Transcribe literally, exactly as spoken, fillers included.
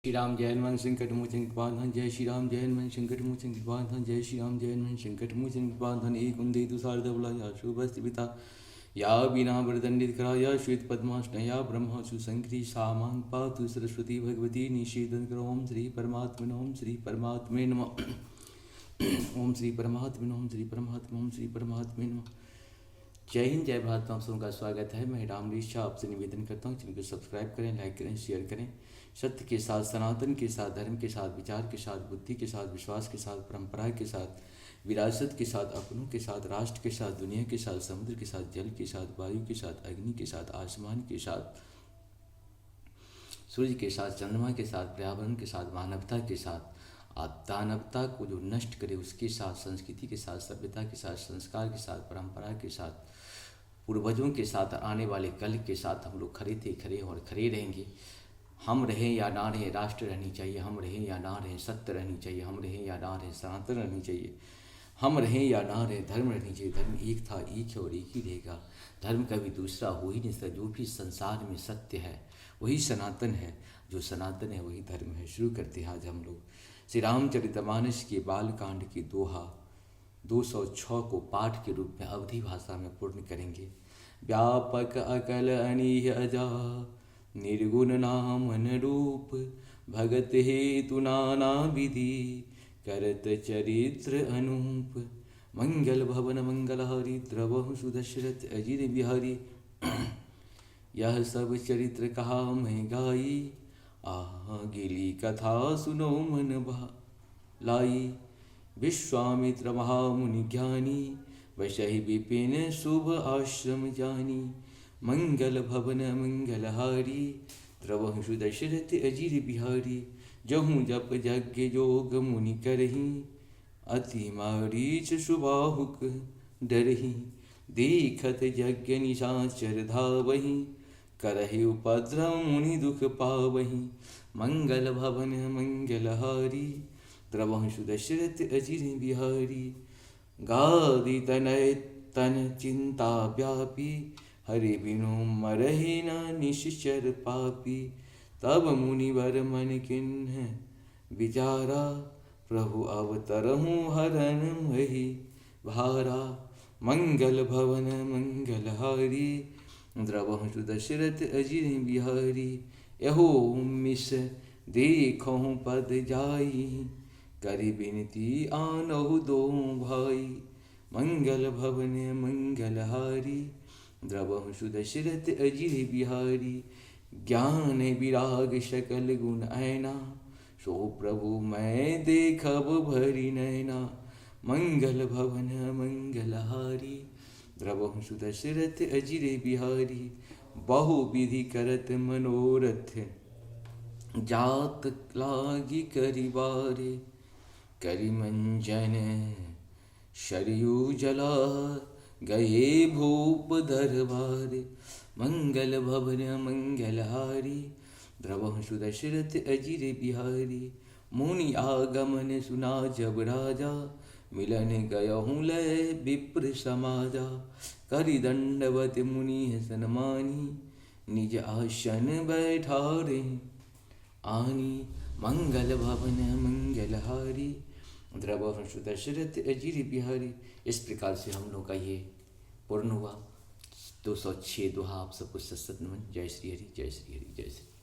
श्री राम जय हनुमान संकट मोचन कृपाधन, जय श्री राम जय हनुमान संकट मोचन कृपाधन, जय श्री राम जय हनुमान संकट मोचन कृपाधन। एक कुंती तु शारदा बला या शोभस्थिता या वीणा वरदंडित करा या श्वेत पद्मासन या ब्रह्मा सुशंकरी सामांग पातु सरस्वती भगवती निषेधन करो। ओम श्री परमात्मने नमः, ओम श्री परमात्मने नमः, ओम श्री परमात्मने नमः, ओम श्री परमात्मने नमः, ओम श्री परमात्मने नमः। जय हिंद, जय भारत, आप सबका स्वागत है। मैं रामरीश शाह आपसे निवेदन करता हूँ, channel को subscribe करें, like करें, share करें। सत्य के साथ, सनातन के साथ, धर्म के साथ, विचार के साथ, बुद्धि के साथ, विश्वास के साथ, परंपरा के साथ, विरासत के साथ, अपनों के साथ, राष्ट्र के साथ, दुनिया के साथ, समुद्र के साथ, जल के साथ, वायु के साथ, अग्नि के साथ, आसमान के साथ, सूर्य के साथ, चंद्रमा के साथ, पर्यावरण के साथ, मानवता के साथ, आप दानवता को जो नष्ट करे उसके साथ, संस्कृति के साथ, सभ्यता के साथ, संस्कार के साथ, परंपरा के साथ, पूर्वजों के साथ, आने वाले कल के साथ हम लोग खड़े थे, खड़े हैं और खड़े रहेंगे। हम रहें या ना रहें, राष्ट्र रहनी चाहिए, हम रहें या ना रहें, सत्य रहनी चाहिए, हम रहें या ना रहें, सनातन रहनी चाहिए, हम रहें या ना रहें, धर्म रहनी चाहिए। धर्म एक था, एक है और एक ही रहेगा। धर्म कभी दूसरा हो ही नहीं सकता। जो भी संसार में सत्य है वही सनातन है, जो सनातन है वही धर्म है। शुरू करते हैं आज हम लोग श्री रामचरितमानस के बालकांड के दोहा दो सौ छः को पाठ के रूप में अवधी भाषा में पूर्ण करेंगे। व्यापक अकल अनीह अजा, निर्गुण नाम न रूप, भगत हेतु नाना विधि, करत चरित्र अनूप। मंगल भवन मंगलहारी, द्रवहु सुदशरथ अजिर बिहारी। यह सब चरित्र कहा मैं गाई, आगिली कथा सुनो मन भा लाई। विश्वामित्र महामुनि ज्ञानी, बसहि विपिन शुभ आश्रम जानी। मंगल भवन मंगलहारी, द्रवहु सुदशरथ अजिर बिहारी। जहु जप यज्ञ जोग मुनि करही, अति मारीच सुबाहुक डरही। देखत यज्ञ निशाचर धावही, करहि उपद्रव मुनि दुख पावही। मंगल भवन मंगलहारी, द्रवहु सुदशरथ अजिर बिहारी। गादि तनय तन चिंता व्यापी, हरि बिनु मरहि न निश्चर पापी। तब मुनिवर मन किन्ह विचारा, प्रभु अवतरहु हरन महि भारा। मंगल भवन मंगलहारी, द्रवहु सुदशरथ अजिर बिहारी। यहो मिस देखहु पद जाई, करि बिनती आनहु दोहु भाई। मंगल भवन मंगलहारी, द्रवहु सुदशरथ अजिर बिहारी। ज्ञान विराग सकल गुण ऐना, सो प्रभु मैं देखब भरि नैना। मंगल भवन मंगलहारी, द्रवहु सुदशरथ अजिर बिहारी। बहु विधि करत मनोरथ, जात लागी करि बारे। करि मंजन सरयू जला, गए भूप दरबारे। मंगल भवन मंगलहारी, द्रवहु सुदशरथ अजिर बिहारी। मुनि आगमन सुना जब राजा, मिलन गयहु लय विप्र समाजा। करि दंडवत मुनि सन मानी, निज आसन बैठारे आनी। मंगल भवन मंगलहारी, द्रवहु सुदशरथ अजिर बिहारी। इस प्रकार से हम लोग का ये पूर्ण हुआ। दो सौ छः दोहा आप सबको सत सत नमन। जय श्री हरि, जय श्री हरि, जय श्री।